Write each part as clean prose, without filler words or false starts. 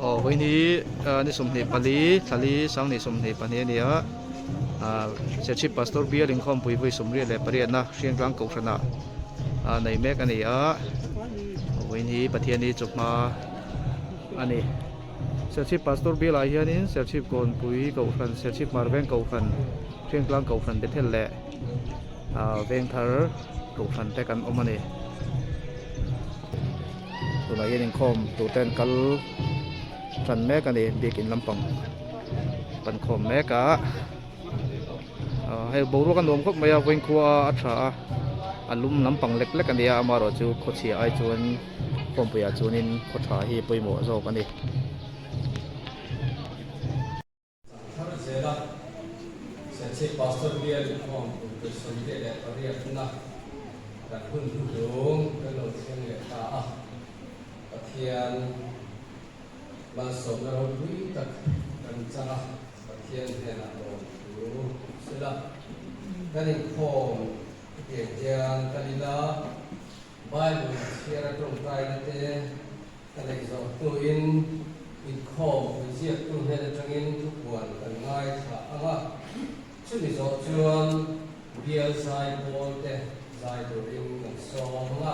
Aw vawiin hi ni 24 thlali sanghnih 22 a ni a ah Serchhip Pastor Bial inkhawmpui vawi 78 na Hriangtlang Kohhranah ah nei mek a ni a vawiin hi Pathian hi chawhma a ni. Serchhip Pastor Bial ah hianin Serchhip Kawnpui Kohhran, Serchhip Hmarveng Kohhran, Hriangtlang Kohhran Bethel leh ah Vengthar Kohhran te kan awm a ni. Tunah hian inkhawm tur te an kal tan mek a ni biakin lampang pan khawm mek a ah hei boruak a nuam khawp mai a vawiin khua a tha a a lum lampang lek lek a ni a amaherawhchu khawchhia ai chuan khawmpuiah chuanin khaw tha hi pawimawh zawk a ni. Thar zela Serchhip Pastor Bial inkhawm kum kut 28 na kan hun hnuhnung kan lo thleng leh ta a, Pathian malsawmna ropui tak kan chang a, Pathian hnenah lawmthu sela kan inkhawm hetiang hian kan ila Bible chhiar a tawngtaina te Ka neih zawh hnuin inkhawm puiziaktu hnen atangin thupuan kan ngaithla ang a, chumi zawh chuan bial zai pawl te zai turin kan sawm ang a.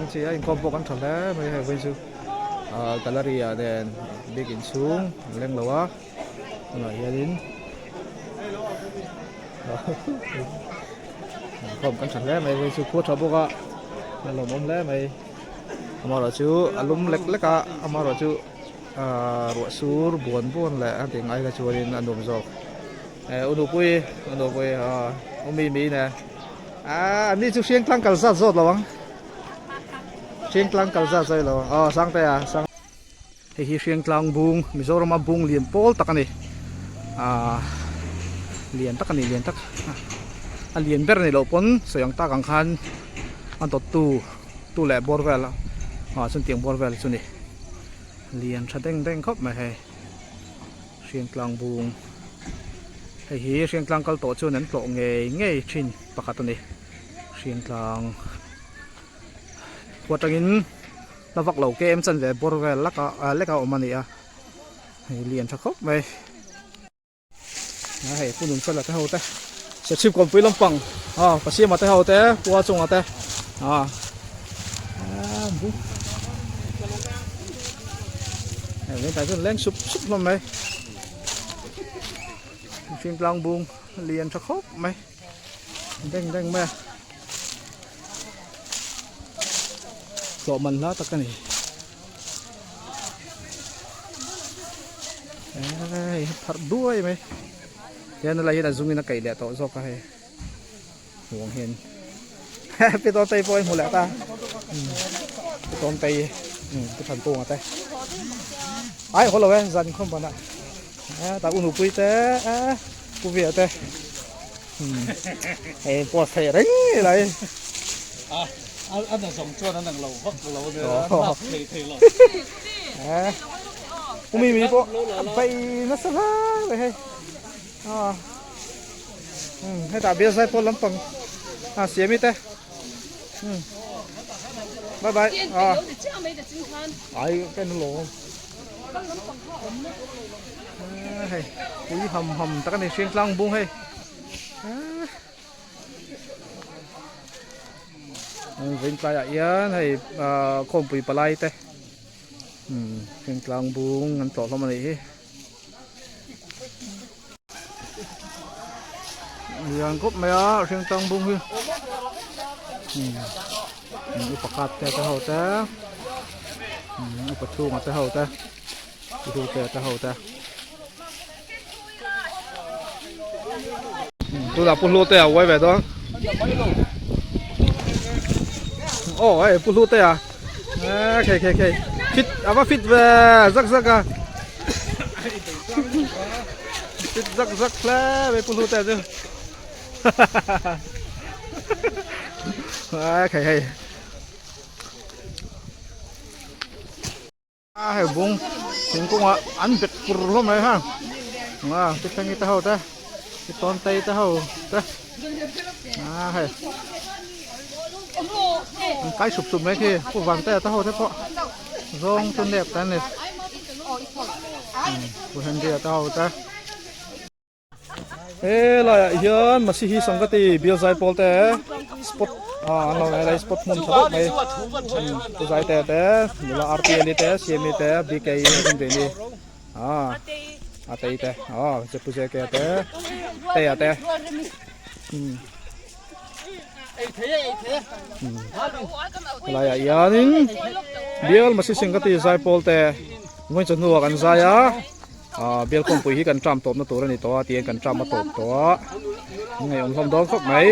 hmang chi a inkhawm pawh kan tha hle mai hei vawiin chu ah gallery ah nen biakin chhung an leng lo a tunah hianin inkhawm kan tha hle mai vawiin chu khua tha bawk a a lawmawm hle mai amaherawhchu a lum lek lek a amaherawhchu ah ruah sur buan buan leh a tih ngai kha chuanin a nuam zawk. Eh u nupui u nupui aw u mi mi ne ah an ni chu hriang tlang kal zat zawt lo ang hriang tlang kal zat zawt lo ang aw sangte a sang hei hi hriang tlang bung Mizorama bung lian pawl tak a ni ah lian tak a ni lian tak a lian ber a ni loh pawn sawi ang tak ang khan a dawt tu tu leh bawr vel ah chuan tiang bawr vel chu ni lian tha deng deng khawp mai hei. Hriangtlang bung hei hi Hriangtlang kal tawh chuan an tlawh ngei ngei thin pakhat a ni Hriangtlang khua atangin hla vak lo kem chan ve bawr vel lak ah lek a awm a ni a hei lian tha khawp mai a hei pu nun fela te ho te sechhip kawnpui lampang ah pasiama te ho te khua chungah te ah Hei veng chuan leng sup sup hlawm mai mihring tlang bung lian tha khawp mai deng deng mai a tlawh man hla tak a ni hei pharh duai mai tihian helai hian a zungin a kaih leh tawh zawk a hei. Huang hian pi tawn tei pawh a hmu leh ta pi tawn tei pi than tunga te ai haw lo e zan inkhawm ban ah tah u nupui te pu via te hei post thei reng lai a na zawng chuan an ang lo vak lo thei thei lo u mi mi pawh a bei nasa hle hei. Hetah bial zai pawl lampang a siam te bye bye ai ka en lo hei pui ham ham tak a ni hriang tlang bung hei vawiin tlaiah hian hei khawmpui palai te hriang tlang bung an tlawh hlawm a nih hi. Lian khawp mai a hring tlang bung hi upa khat te te ho te upa chhunga te ho te uhu te te ho te tunah pu hlu te a uai ve dawn aw hei pu hlu te a khei khei khei fit a va fit ve zak zak a. Fit zak zak hle mai pu hlu te chu a khei hei a hei bung thingkung ah an bet pur hlawm mai ha a ti thleng te ho te ti tawn tei te ho te a hei an kai sup sup mai khi pu van te te ho te pawh zawng chu nep ta ni Pu Henry a te ho te he laiah hian Masihi Sangati bial zai pawl te spot ah an lo nei lai spot hmun tha deuh mai Pu Zaite te nula RTL te Siami te BK Rinrini ah Atei te ah Pu JK te Teia te. Helaiah hianin bial Masi Singh ka ti zaipawl te vawiin chawhnu ah kan zai a ah bial kawngpui hi kan tram tawpna tur a ni tawh a tihian kan tram a tawp tawh a an ngaihawm hlawm dawn khawp mai.